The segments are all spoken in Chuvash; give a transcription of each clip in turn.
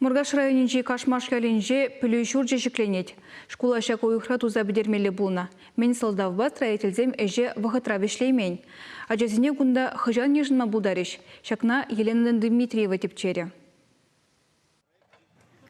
Муркаш районӗнчи Кашмаш ялӗнче пӗлӳ ҫурчӗ ҫӗкленет. Шкула ҫак уйӑхра туса пӗтермелле пулнӑ. Мӗн сӑлтавпа строительсем ӗҫе вӑхӑтра вӗҫлеймен? Ачасене кунта хӑҫан йышӑнма пултарӗҫ? Ҫакна Елена Дмитриева тӗпчерӗ.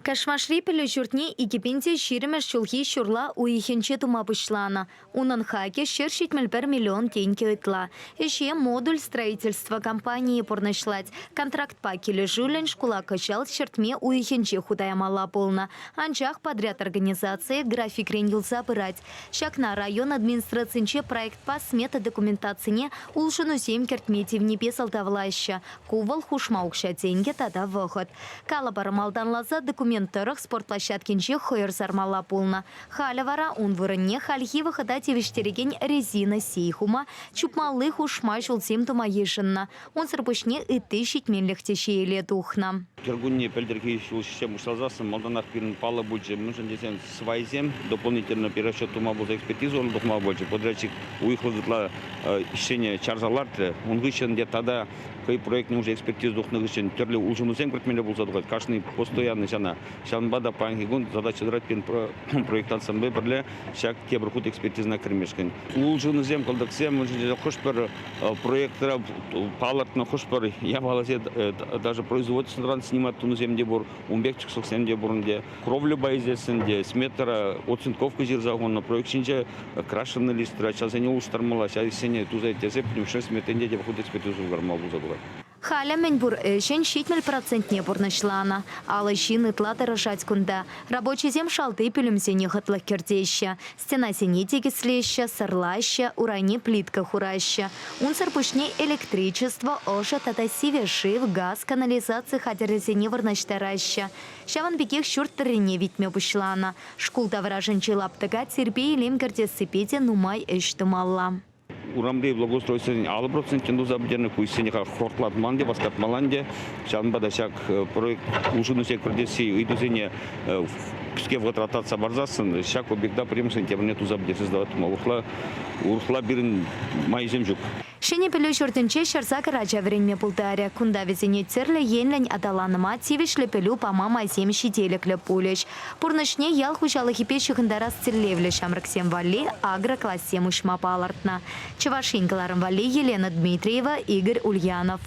Кашмашри пӗлӳ ҫуртне 2020-мӗш ҫулхи ҫурла уйӑхӗнче тума пуҫланӑ. Унӑн хакӗ 171 миллион тенкӗ ытла. Ӗҫе модуль строительство компанийӗ пурнӑҫлать. Контрактпа килӗшӳллӗн шкула кӑҫал ҫӗртме уйӑхӗнче хута ямалла пулнӑ. Анчах подряд организацийӗ графикрен юлса пырать. Ҫакна район администрацинче проектпа смета документацине улшӑнусем кӗртме тивнипе сӑлтавлаҫҫӗ. Ку вӑл хушма укҫа-тенкӗ тата вӑхӑт. Калӑпӑр, малтанласа документ тӑрӑх спорт площадкинче хӑйӑр сармалла пулнӑ. Халӗ вара ун вырӑнне хальхи вӑхӑта тивӗҫтерекен резина сий хума, чупмалли хушма ҫулсем тума йышӑннӑ. Унсӑр пуҫне ытти ҫитменлӗх те ҫиеле тухнӑ. Кӗркунне пӗлтӗрхи ҫул ӗҫсем пуҫласассӑн малтанах пирӗн паллӑ пулчӗ, мӗншӗн тесен свайсем дополнительно перерасчет тума пулса экспертиза урлӑ тухма пулчӗ. Подрядчик уйӑхлӑх ытла ӗҫсене чарса лартрӗ. Ун хыҫҫӑн те тата хӑй проектне уже экспертиза тухнӑ хыҫҫӑн тӗрлӗ улшӑнусем кӗртмелле пулса тухать. Кашни постоянно ҫана. Ҫавӑнпа та паянхи кун задача тӑрать пирӗн проектантсемпе пӗрле ҫак тепӗр хут экспертизӑна кӗрмешкӗн. Улшӑнусем, кӑлтӑксем, мӗншӗн тесен хӑш-пӗр проектра палӑртнӑ хӑш-пӗр япаласем даже производствӑран снимать тунисем те пур, ун пек чӑксӑксем те пур ӗнтӗ. Кровльӑпа илсессӗн те сметӑра оцинковка ҫырса хунӑ, проект ҫинче крашенный листра ҫавсене улӑштармалла, ҫав ӗҫсене туса ирттерсе пӗтӗмӗшле сметӑн те хут экспертиза кӑларма пулса тухать. Халӗ мӗнпур ӗҫӗн 70 процентне пурнӑҫланӑ. Алӑ ҫын ытла тӑрӑшать кунта. Рабочисем шалти пӳлӗмсене хӑтлӑх кӗртеҫҫӗ, стенасене тикӗслеҫҫӗ, сӑрлаҫҫӗ, урайне плитка хураҫҫӗ. Унсӑр пуҫне электричество, ӑшӑ тата сивӗ шыв, газ, канализаци хатӗрӗсене вырнаҫтараҫҫӗ. Ҫавӑн пекех ҫурт тӑррине витме пуҫланӑ. Шкул таврашӗнчи лаптӑка тирпей-илем кӗртессипе те нумай ӗҫ тумалла. Урамри благоустройствӑсен 50 процентне туса пӗтернӗ, ку ӗҫсене хӑвӑртлатман те, васкатмалла ӗнтӗ. Ҫавӑнпа та ҫак проект улшӑнусем кӗртесси ыйтусене кӗске вӑхӑтра татса парсассӑн ҫак объекта пӗрремӗшӗн тепӗрне туса пӗтерсе сдавать тума урӑхла пирӗн майсем ҫук. Ҫӗнӗ пӗлӳ ҫуртӗнче 108 ача вӗренме пултарӗ. Кунта вӗсене тӗрлӗ енлӗн аталанма, тивӗҫлӗ пӗлӳ пама майсем ҫителӗклӗ пулӗҫ. Пурнӑҫне ял хуҫалӑхӗпе ҫыхӑнтарас тӗллевлӗ ҫамрӑксем валли агроклассем уҫма палӑртнӑ. Чӑваш Ен кӑларӑм валли Елена Дмитриева, Игорь Ульянов.